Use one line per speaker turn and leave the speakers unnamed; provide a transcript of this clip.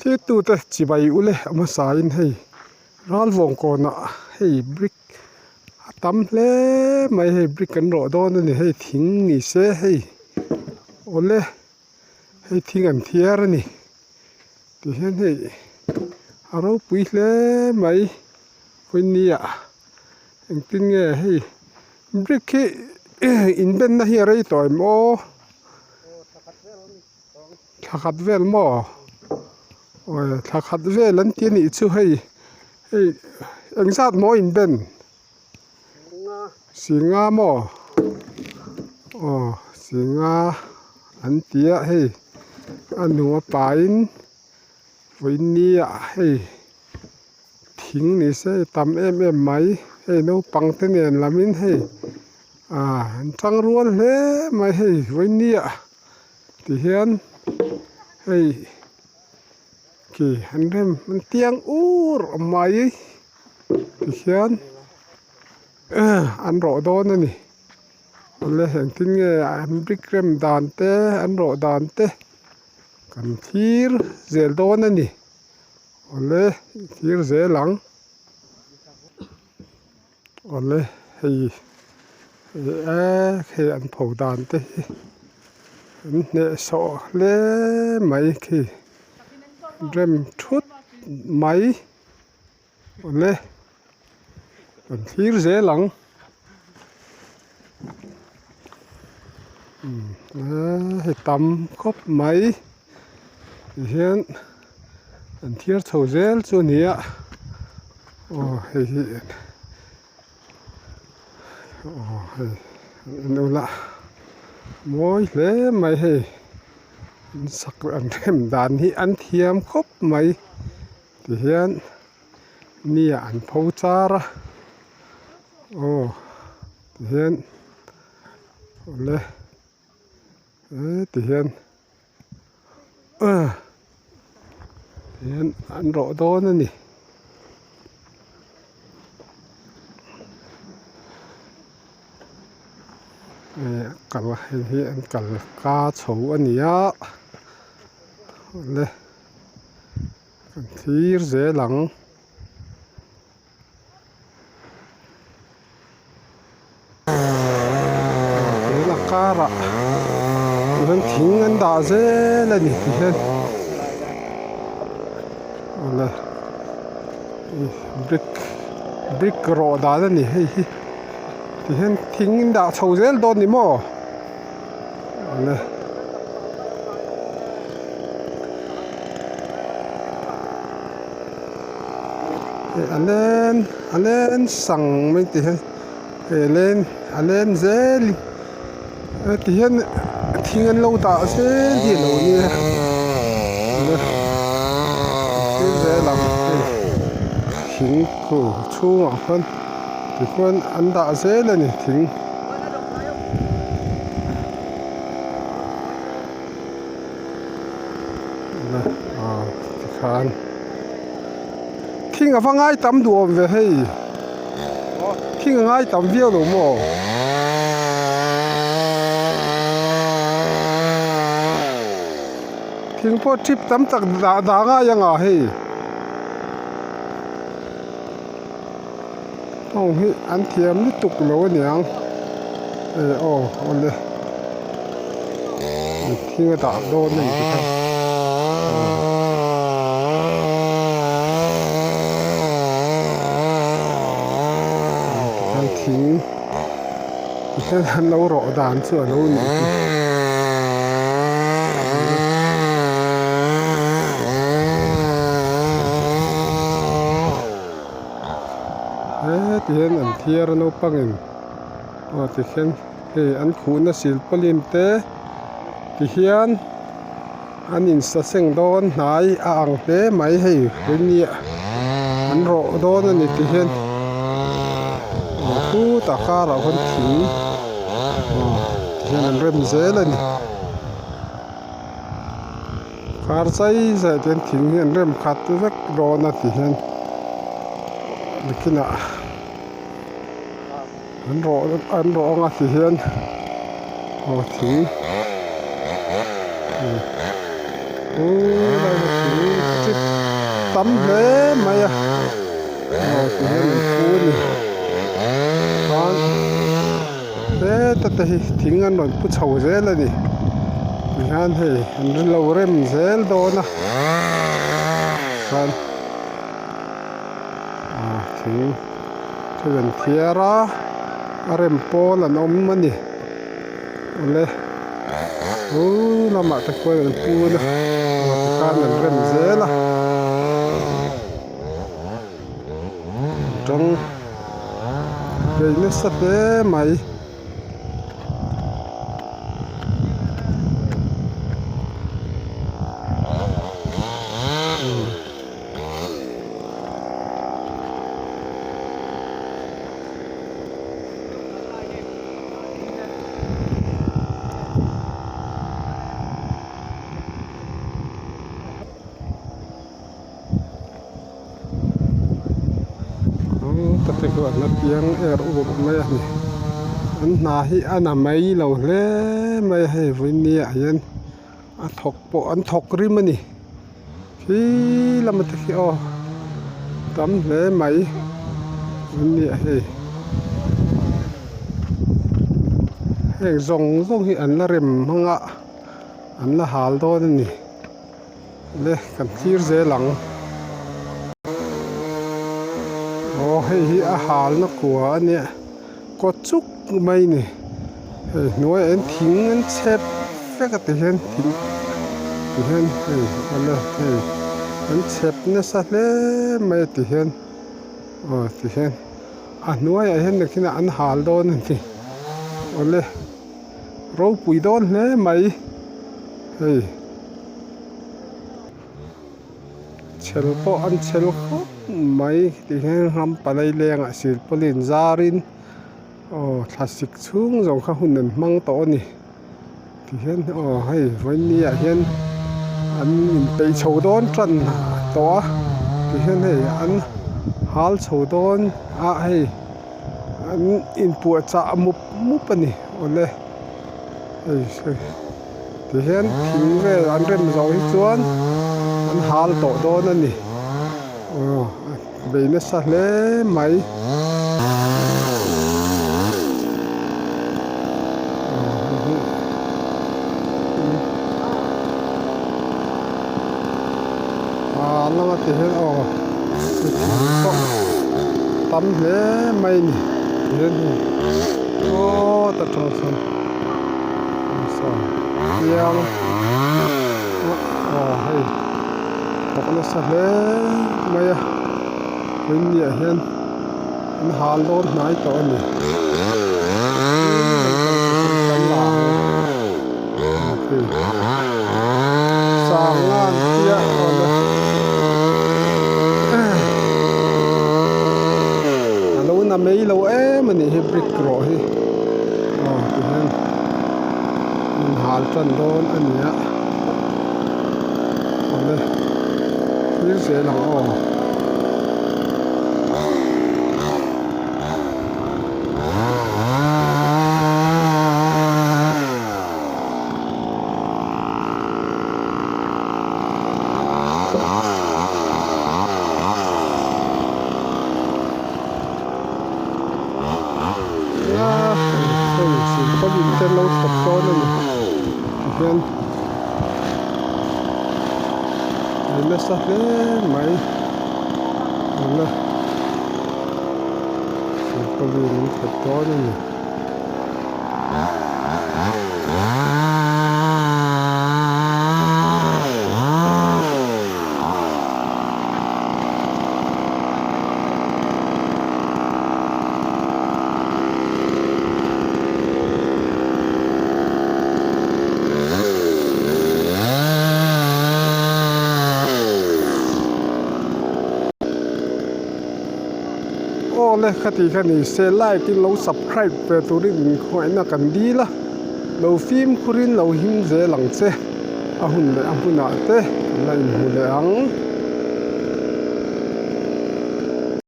Thiltute chibai ule a hmasa in hei ralvawng kawnah hei brick a tam hle mai hei brick an rawh dawn a ni hei thing ni se hei awle hei thing an thiar a ni tihian hei a ropui hle mai vawinia engtin nge hei brick hi inbenna hi a rei tawh em aw. Thla khat vel maw awi thla khat vel an ti a nih chu hei hei engzat maw in ben singa maw aw singa an ti a hei a nu a pain vawiin ah hei thing ni se tam em em mai hei naupang te nen lam in hei ah an tangrual hle mai hei vawiin ah. Tihian hei khi an rem an tiang ur mai tihian an rawh dawn a ni awle engtin nge an brick rem dan te an rawh dan te kan thlir zel dawn a ni awle thlir zel ang awle hei hei an pho dan te hi an hnehsawh hle mai khi rem thut mai awle kan thlir zel ang hei tam khawp mai tihian an thiar chho zel chu a ni a aw hei hi aw hei an ula mawi hle mai hei an sak an rem dan hi an thiam khawp mai tihian mi ah an pho char a aw tihian awle tihian tihian an rawh dawn a ni. Kal hei hi an kal ka chho a ni a awle. Kan thlir zel ang. Tuna karah tihian thing an dah zel a ni tihian awle brick brick rawh dan a ni hei hi tihian thing an dah chho zel dawn ni maw awle. A len a len sang mai ti hian hei a len a len zel heti hian thing an lo dah zel hi a lo nia thil zel ang hei thing khu chhungah khuan tikhuan an dah zel a ni thing. Tikhan thing ava ngai tam duh awm ve hei thing a ngai tam viau lo maw thing pawh trip tam tak dah dah ngai anga hei ho hi an thiam lutuk lo aniang eh aw awle thing a dah dawn a ni ti kha tikhan thing tikhian an lo rawh dan chu a lo nih hi. Heti hian an thiar a naupangin aw tikhian hei an khuhna silpawlin te tihian an insaseng dawn hnai a ang hle mai hei nia an rawh dawn a ni tihian aw khutah karah khawn thing aw tihian an rem zel a ni. Kar chai zai te hian thing hi an rem khat vek dawn a ti hian bikinah an rawh an rawh ang a ti hian aw thing umm lai hi thing trip. tam hle mai a aw ti hian an pu a ni chuan heta te hi thing an rawn pu chho zel a ni tihian hei an lo rem zel dawn a chuan aw thing thil an thiar a a rem pawl an awm a ni. Awle chu lamah te khuan an pun a aw tikhan an rem zel a tang peih nasa hle mai. Te chuan a piang er ur mai a ni an hna hi a na mai lo hle mai a hei vawiin ah hian a thawk pawh an thawk rim a ni khi lama te khi aw tam hle mai an ni a hei heng zawng zawng hi an la rem hmang a an la hal dawn a ni le kan thlir zel ang aw hei hi a halna kua a nia kaw chuk mai a ni hei hnuaiah hian thing an chhep vek a ti hian thing ti hian hei awle hei an chhep nasa hle mai a ti hian aw ti hian a hnuaiah hian nakinah an hal dawn a ni awle ropui dawn hle mai hei. Chhel pawh an chhel khawp mai ti hian ram palai lengah silpawlin zarin aw thlasik chhung zawng kha hun an hmang tawh a ni ti hian aw hei vawiin ah hian an inpeih chho dawn tan tawh a ti hian hei an hal chho dawn a hei an inpuahchah mup mup a ni awle hei hei. Tihian thing vel an rem zawh hi chuan an hal tawh dawn a ni aw bei nasa hle mai ah lama tihian aw thing pawh tam hle mai a ni tihian hei aw ta tang sawn. Piang aw hei thawk nasa hle mai a vawiinniah hian an hal dawn hnai tawh a ni sanga an tia awle a lo na mai lo em a nih hi brick rawh hi. Aw tihian in hal tan dawn a ni a awle thlir zel ang aw. Hei silpawlin te an lo thawk dawn a ni tihian a nasa hle mai tuna silpawlin an thawk dawn a ni. Aw le khati kha ni se like in lo subscribe ve turin inkhawihna kan dil a lo fimkhurin lo him zel ang che a hun leh a hmunah te kan la inhmu leh ang.